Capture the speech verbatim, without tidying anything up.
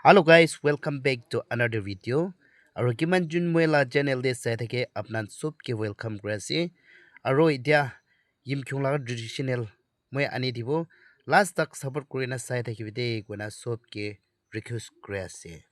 Hello guys, welcome back to another video. Aro kiman jun moi la channel te sai thake apnan sob ke welcome kuri ase. Aro etia Yimkhiung laga traditional moi ani dibo, last tak support kuri na sai thakibi de koina sob ke request kuri ase.